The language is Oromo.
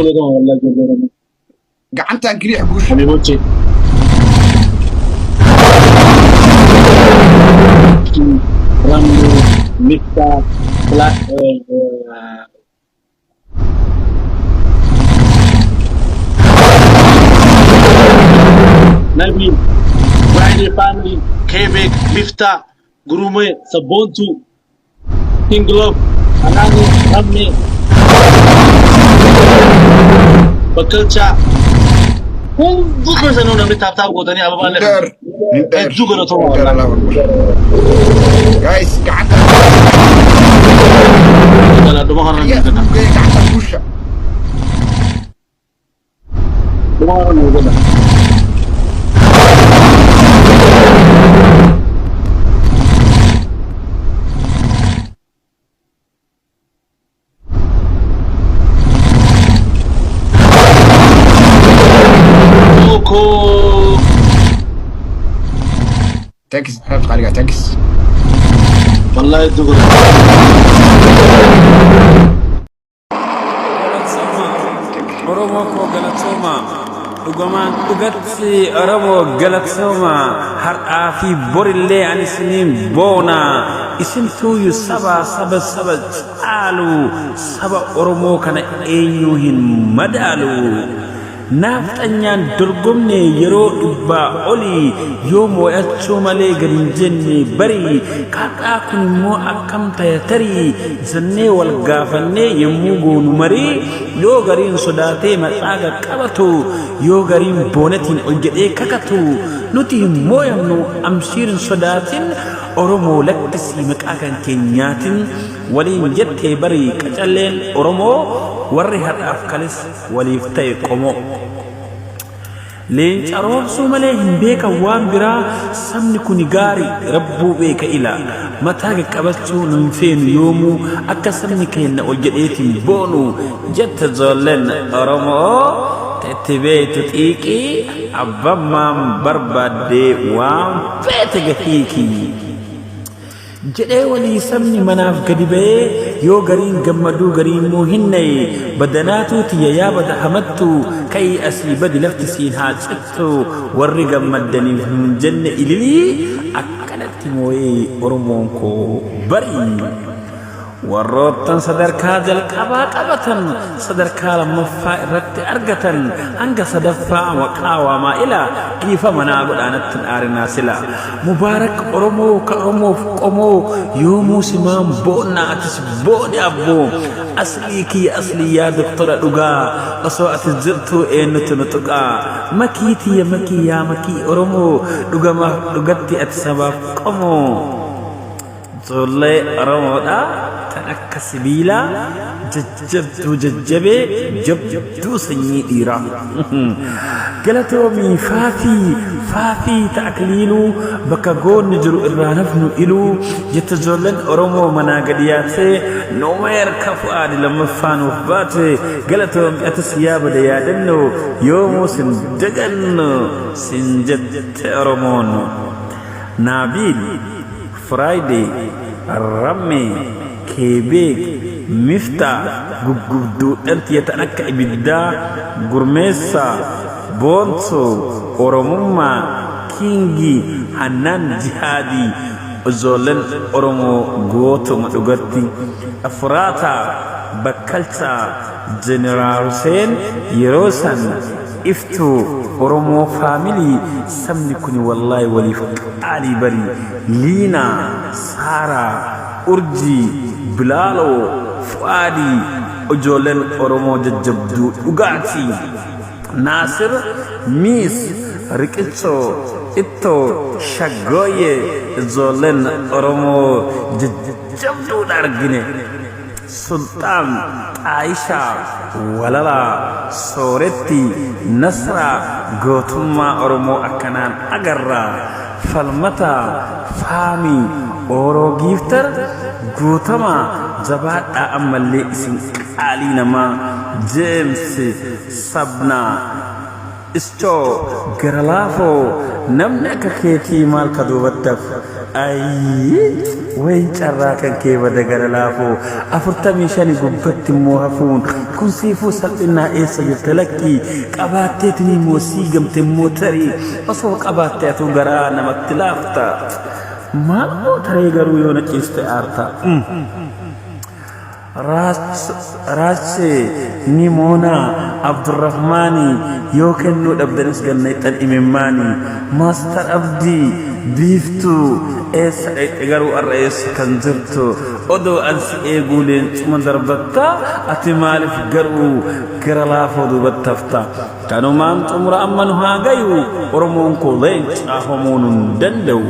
galatoomaa wallahi ijoollee Oromoo. Gacantaan keliya guusha. Habiboche. Rambo, Mifta, Fla, Nabil, Friday Family, Quebec, Mifta, Gurume, Sabontu, King Love, Anani, Ramme, Bakkalcha. Hundi keessanuu namni taap taap gootanii ababaa Nin dheer, nin dheer. Hedduu galatoomaa Nin dheer, wallahi. Allahu akbar. Guys, gacanta Dhuma kana keliya nu godha. isugu geeya gacanta guusha. Dhuma kana nu godha. Koko. Thanks, xeebta qaaliga, thanks. Wallahi hedduu galatoomaa. Oromoo koo galatooma. Dhugamaan dhugatti Oromoo galatooma. Har'aa fi borillee ani isiniin boona. Isintuuyyu saba saba saba caalu. Saba Oromoo kana eenyuu hin madaalu. Naafxanyaan dorgomne yeroo dhibbaa olii yoo moo'achuu malee gad hin jenne barii qaaqaa kun immoo akkam taya tarii jennee wal gaafannee yommuu goonu marii yoo gariin sodaatee maqaa qaqqabatu yoo gariin boonatiin ol jedhee kakatu nuti hin mooyamnu amshiir hin sodaatin Oromoo lakkisii maqaa kan keenyaatin waliin jettee barii qacalleen Oromoo warri har'aaf kalis waliif ta'e qomoo. Leenca roobsuu malee hin beekan waan biraa sabni kuni gaari rabbuu beeka ila mataa qaqqabachuu nu hin feenu yoomuu akka sabni keenna ol jedheetiin boonu jette ijoolleen Oromoo itti beektu xiiqii abbammaan barbaaddee waan feete gahiikii. Jedhee walii sabni manaaf gadi ba'ee yoo gariin gammaduu gariin immoo hin na'e badanaatuu tiyya yaa bada hamattuu ka'ii asii badi lafti siin haa cittu warri gammaddaniif nuun jenne ililii akkanatti moo'ee Oromoon koo barii. Warroottan sadarkaa jalqabaa qabatan sadarkaa lammaffaa irratti argatan hanga sadaffaa maqaa waamaa ila dhiifama naa godhaa natti hin aarinaa sila. Mubaarak Oromoo ka Oromoof qomoo yoomuu simaan boonna atis booni abboo aslii kiyya aslii yaa doktora dhugaa osoo ati jirtuu eenyutu nu tuqaa makii tiyya makii yaa makii Oromoo dhugamaaf dhugatti ati sabaaf qomoo. Ijoollee Oromoodha tan akka sibiilaa jajjabduu jajjabee jabduu sanyii dhiiraa. Galatoomii faafii faafii ta akliiluu bakka goonni jiru irraa nafnu iluu jette ijoolleen Oromoo manaa gadi yaatee nuumeer ka fu'aadi lammaffaa nuuf baate galatoomi atis yaa bada yaadannoo yoomuu sin dagannu sin jette Oromoon. Naabiil Friday, Rammee, Keebeek, Miftaa, guggubduudhan tiyya tan akka ibiddaa, Gurmeessaa, Boontuu, Oromummaa, Kiingii, Hannaan Jihaadii, ijoolleen Oromoo gootuma dhugatti, Efraataa, Bakkalchaa, Jeneraal Huseen yeroo san Iftuu Oromoo family sabni kuni wallahi waliif qaalii bari Liinaa Saaraa Urjii Bilaaloo Fu'aadii ijoolleen Oromoo jajjabduu dhugaati Naasir Miis Riqichoo Ittoo Shaggooyyee ijoolleen Oromoo jajjabduudha argine. Sulxaan, Xaayishaa, Walalaa, Sooretti, Nasraa, gootummaa Oromoo akkanaan agarra. Falmataa, Faamii, Ooroo Giiftar, Guutamaa, jabaadhaa ammallee isin qaalii namaa. Jeems, Sabnaa, Ischoo, gara laafoo, namni akka keetii maal ka duubatti hafu. Ayii wayin carraa kan kee bada gara laafoo 45 gubbatti immoo hafuun kun siifuu salphinnaa eessa jirta lakkii qabaatteetiin immoo sii gamte immoo tarii osoo qabaatte atuu garaa namatti laafta. Maal gootaree garuu yoo na ciiste aarta. Raachee ni moonaa Abdurrahmaanii yoo kennuu dhabdanis gannayxan imimmaanii Maastar Abdii Biiftuu eessa dhayxe garuu arra eessa kan jirtu odoo an si eeguu leencuma darbatta ati maaliif garuu gara laafoo duubatti hafta kanumaan xumura amma nu haa gayu Oromoon koo leencaa homuu nun danda'u.